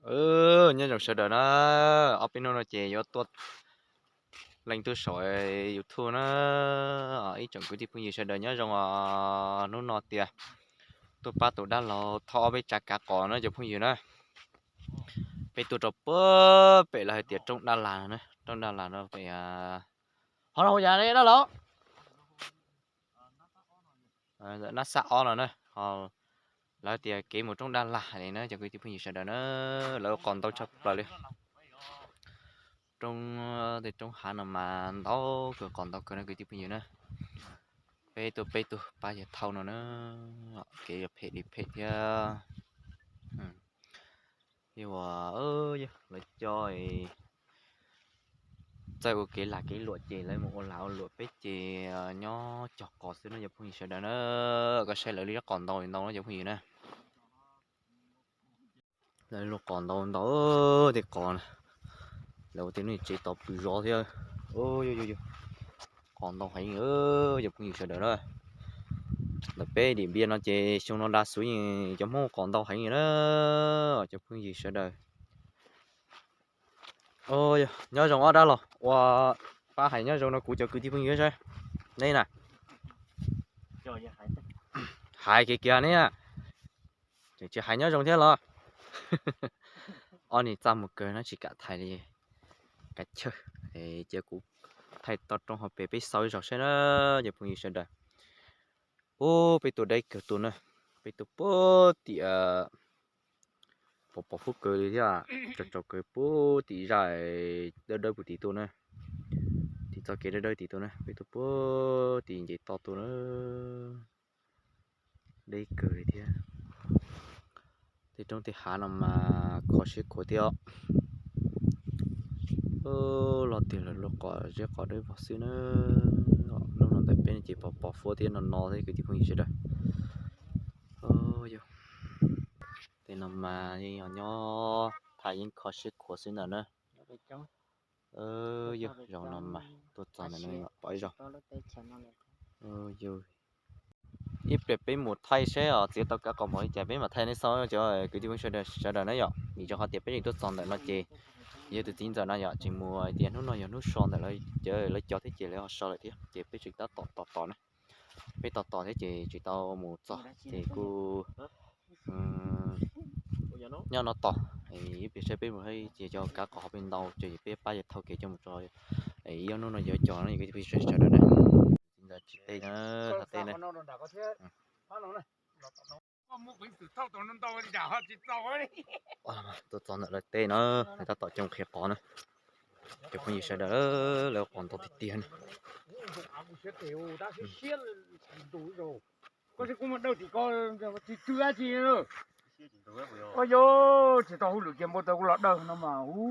Nyob zoo sawv daws na, ob peb hnub no ces yuav tuaj leej twg saum YouTube na. Ib tsoom kwv tij phooj ywg sawv daws nyob zoo os. Hnub no tias tuaj pab tus dab laug thauj ob peb tsav kav qos na cov phooj ywg na. Peb tuaj rau puag pem lawv hais tias roob dab las no, roob dab las no pem. Ho no hu yam li dab laug, nab xab ob no na. Lawv tias kev mus roob dab las li na cov kwv tij phooj ywg sawv daws na. Lawv ua qos ntau tshaj plaws li. Roob, tej roob hav no mas ntau kawg, qos ntau kawg no kwv tij phooj ywg na. Peb tuaj peb tug pab yawg thauj no na. Kev yuav phem li phem thiab. Yog uas lawv coj txawj ua kev lag kev luam ces lawv mus ua lag ua luam, peb ces nyob cog qos xwb no cov phooj ywg sawv daws na. Koj saib lawv li qos ntau li ntau no cov phooj ywg na. Lawv luaj qos ntau ntau tej qos na. Lawv ua tej lub tsev tos pw zov thiab. Qos ntau heev cov phooj ywg sawv daws na. Ntawm peb Dim Npiaj no ces xyoo no dav xuv yeej cov Hmoob qos ntau heev na cov phooj ywg sawv daws. Nyob zoo ob dab laug, ua pab hais nyob zoo no kuv cov kwv tij phooj ywg saib. Neb na, hais kiag kiag neb na. Tseem tsis hais nyob zoo thiab los? Ob niag txaj muag kawg no tsis kam thaij li, kav chawj. Cia kuv thaij toj roob hauv pes peb xauj ib zaug saib na cov phooj ywg sawv daws. Ub, peb tuaj deb kawg tuaj na. Peb tuaj puag tim pos pos huab kawg li thiab, tsaus tsaus kawg puag tim zaj dawb dawb puag tim tuaj na. Tim txoj kev dawb dawb tim tuaj na, peb tuaj puag tim nce toj tuaj na. Deb kawg li thiab. Tej roob tej hav no mas kho siab khuav thiab os. Los tiag lawm, luaj qos zeb qos dawb vog xwb na. Hnub no ntawm peb ces pos pos huab thiab no no thiab kwv tij phooj ywg sawv daws. Tej no mas yeej yog nyob thaj yeej kho siab khuav xwb ntawm na. Yog zaum no mas tuaj txog ntawm no pom ib zaug. Yog ib pliag peb mus thaij seb os, txiav tau kav qos npaum li cas peb mam thaij nej xauj cov kwv tij phooj ywg sawv daws na yom. Vim rau qhov tias peb tseem tuaj txog ntawm no ces yog tus txiv ntxawm no yom, tseem mus hais tias hnub no yog hnub so ntawm lawv cov thiab ces lawv ho so lawm thiab ces peb tseem tab tom tos tos na. Peb tos tos thiab ces tsis tau mus txog ces kuj nyob no tos. Ib pliag saib peb mus ces cov kav qos ho peb ntau ces peb pab yawg thauj kev coj mus tso. Ib ob hnub no yuav cog no yog kwv tij phooj ywg sawv daws na. Txiv ntxawm tsis teb na, tsis teb na. Tuaj txog ntawm lawv teb no, lawv tab tom coj qhia qos na. Cov phooj ywg sawv daws, lawv qos ntau tiag tiag na. Koj tsis kuj muaj dawb tim ko, tsis tsw dab tsi. Ua yog tsis tau hauj lwm kiag npau taws kuj los dawb no mas hu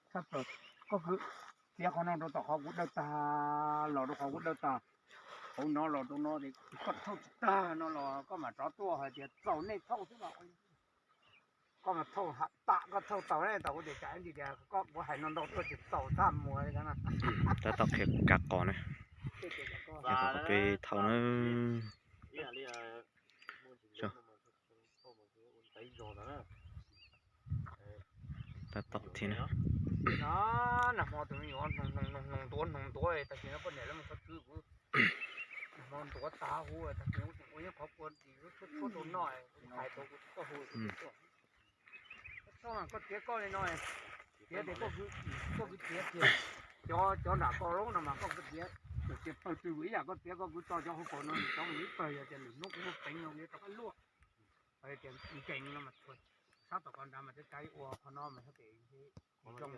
tshaj plaws. Koj kwv txiav qhov no rau tom qhov kuv dawb tag, los rau qhov kuv dawb tag, hauv no los rau no es koj thauj tsis tag no los koj mam rov tuaj hais tias txaus nej thauj xwb mas. Koj mas thauj ham tam koj thauj tau ne, tau kuv tias tsam ib ntsis tias koj kuv hais no ntau tuaj tsis txaus txaj muag li no. Tab tom qhia kav qos ne. Qhov peb thauj na. Tab tom thiab na. Nag hmo tus me nyuam hnoos hnoos ntuav hnoos ntuav, tag kis no poj niam lawv mus kho tswv kuv, nag hmo ntuav tag huv, tag kis kuv tseem ua nyob qhov kua tis tshuab tshuab rau noj, kuv hais tau kuv tsis txawj hu. Koj txiav koj li no, txiav tias koj kwv txiav tias cov, cov nram koj lub no mas koj kwv txiav, tias pawg twg ib yam koj txiav koj kwv tso cov hauv paus no, cov ib pawg yog tias lwm hnub kuv muaj peev no kuv yuav rov qab luaj. Tias nkees no mas sab tom ko nrad mas tib cav ua qhov no mas zoo na.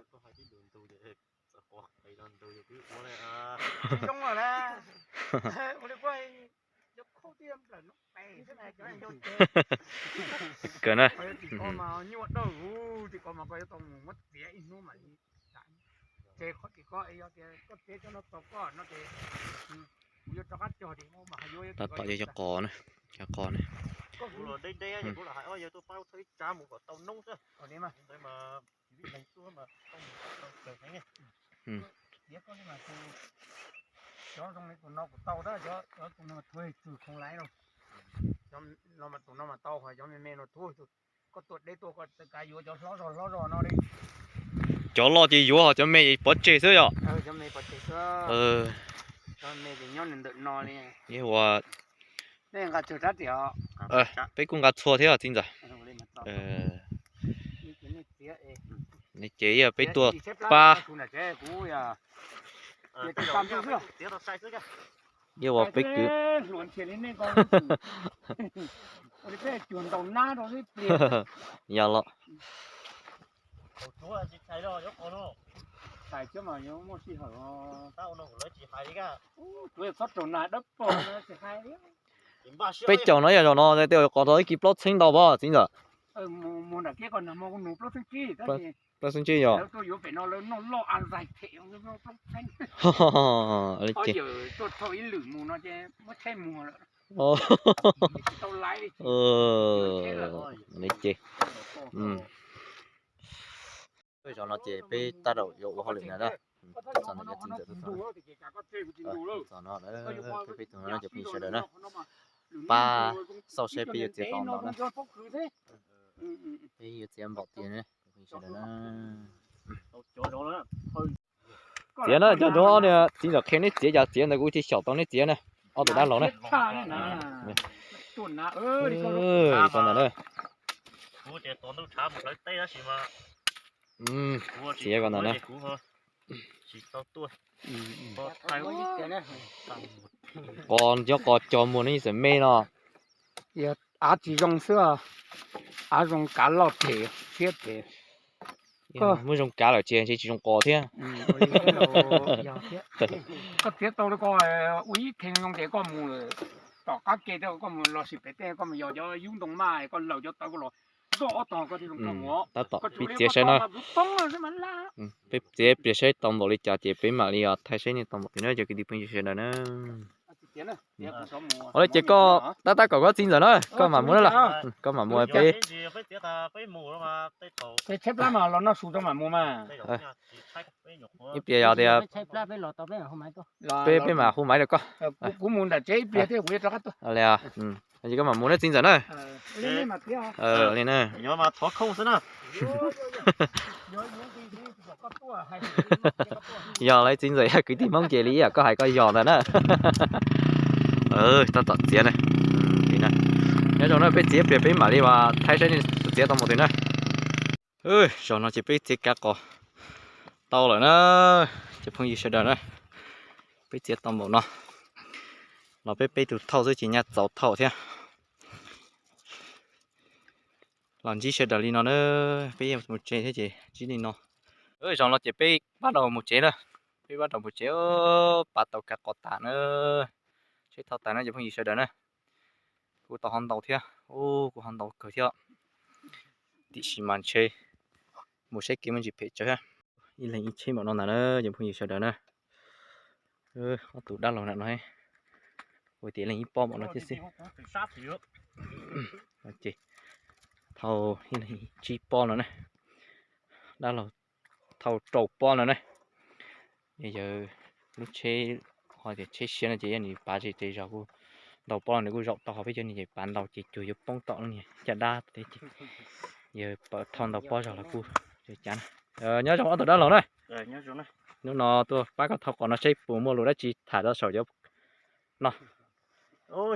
Kawg na. Tim ko mas nyuaj dawb huv, tim ko mas koj yuav tau mus muab txiav ib hnub mam li. Ces qhov tim ko yog tias koj txiav cov no txaus koj no ces kuv yuav rov qab cog tim no mas ho yuav. Tab tom yog cov qos na, cov qos na. Kuv los deb deb es kuv los hais yog tuaj pab thawj ib tsav mus kom tau noob xwb. Txiav koj li mas tus, cov zoo li tus no kuv tau tab, cov tus no mas thuav tsw khoov laiv no. Cov no mas tus no mas tau, ho cov me me no thuav tsw. Cov loj ces yuav, ho cov me pov tseg xwb yom. Ua, peb kuj nqa txhua thiab txiv ntxawm. Ces peb tuaj pab. Ua peb kwv. Yog los. Peb caug no yog zaum no tej qos tau ib kis plaub txheeb ntau pob txiv ntxawm. Plaub txheeb tsib yog. Li ces zaum no ces peb tab tom yuav ua hauj lwm na. Txog ntawm cov txiv ntxawm txog no, peb tug no cov phooj ywg sawv daws na, pab xauj saib peb yuav txiav tau npaum no na. Peb yuav txiav npaum tias na, phooj ywg sawv daws na. Txiav na, cov nraug ob niag txiv ntxawm qhia neb txiav, cas txiav ntawd kuv tsis xyaum tau neb txiav na. Ob tug dab laug na. Li ko ntawm na. Txiav ko ntawm na. Qos nco qos cog muag ne, yeej txawm me no. Av tsis zoo xwb, av zoo kav loj ces thiab ces. Muab zoo kav lawm ces ntshe tsis zoo qos thiab. Koj txiav tau ko ua ib kheej zoo ces koj mus tom qab ke, koj mus los sim pem tej, koj mus yos cov yub ntoo maj, koj laws cov tawv ko los zoj ob tog koj thiaj zoo mus. Tab tom pib txiav saib na. Peb txiav pliag saib tau npaum li cas ces peb mam li thaij saib nej tau npaum twg na cov kwv tij phooj ywg sawv daws na. Ua li ces koj tab tab kaum koj txiv ntxawm na, koj mam mus na los. Koj mam mus peb. Ib pliag yog tias peb, peb mam hu maiv rau koj. Li, koj mam mus na txiv ntxawm na. Li na. Yog lawv txiv ntxawm yog kwv tij Hmoob ces li ib yam koj hais koj yog ntag na. Tab tom txiav na. Nyob zoo na, peb txiav pliag peb mam li mas thaij saib nej txiav tau npaum twg na. Zaum no ces peb txiav kav qos tau lawm na, cov phooj ywg sawv daws na. Peb txiav tau npaum no los peb peb tus thauj xwb ces nyaj txaus thauj thiab. Los ntsib sawv daws li no na, peb mus tsev thiab ces ntsib li no. Zaum no ces peb pab rau mus tsev na, peb pab rau mus tsev, pab tau kav qos tas na, seb thauj tas na cov phooj ywg sawv daws na. Kuj tau hov ntau thiab, kuj hov ntau kawg thiab. Tiam sis mas ntshe mus saib kev muaj ntsis phem tsawv thiab. Ib leeg ib tsheb npaum no ntag na cov phooj ywg sawv daws na. Ob tug dab laug na no, ua tias leeg ib pob npaum no thiab xwb. Thauj ib leeg tsib pob no na, dab laug thauj rau pob no na. Yog yawg lub tsheb, ho tias tsheb siab no ces yog nws pav zej tsev zog kuj ntau pob los nws kuj zaum tau, ho peb cov niag ces pav ntau ces cuag yuav poob tom lub niag caj dab thiab ces yawg thauj ntau pob zog los kuj cav na. Nyob zoo ob tug dab laug na. Hnub no tuaj pab koj thauj qos no seb puas muaj lus dab tsi tham rau saum cov no.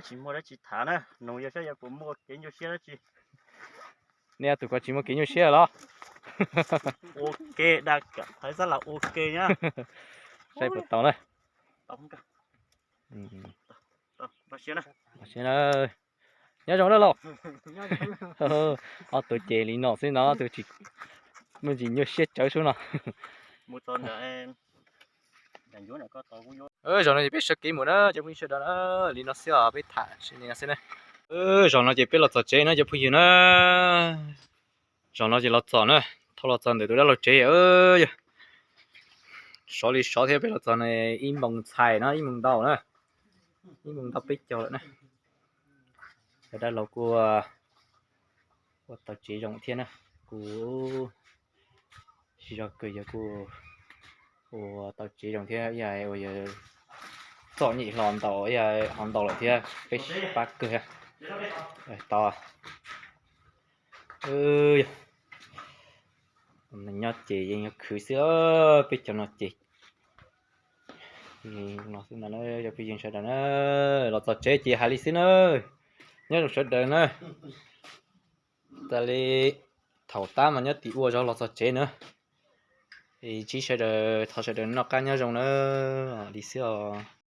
Tsis muaj dab tsi tham na, nug yog saib yog puas muaj kev nyuaj siab dab tsi. Nej ob tug ko tsis muaj kev nyuaj siab los? Ua ke, dab kam thaiv xab las ua ke na. Saib puas tau na. Nyob zoo dab laug. Ob tug ces li no xwb no, ob tug tsis muaj ntsis nyuaj siab tsawv sub no. Zaum no ces peb sawv kev mus na cov phooj ywg sawv daws na, li no xwb os, peb tham li no xwb na. Zaum no ces peb los txog tsev na cov phooj ywg na. Zaum no ces los txog na, thauj los txog ntawm tus dab laug tsev. Sov li sov thiab, peb los txog na ib moos txhais no, ib moos ntau na, ib moos ntau peb caug lawm na. Cov dab laug kuj ua tau tsev zoo thiab na, kuj sib zog kawg, yog kuj ua tau tsev zoo thiab, ib yam uas yog txom nyem hlo ntau, ib yam ho ntau lawm thiab, peb pab kawg thiab. Tau. Yog nyob ces yeej yuav khwv xwb, peb cov no ces no xwb ntag na, yog peb yeej sawv daws na, los txog tsev ces hais li xwb na, nyob zoo sawv daws na, tas li thaum tab mas nyob tim ua zog los txog tsev na, es tsib sawv daws thov sawv daws noj qab nyob zoo na, li xwb os.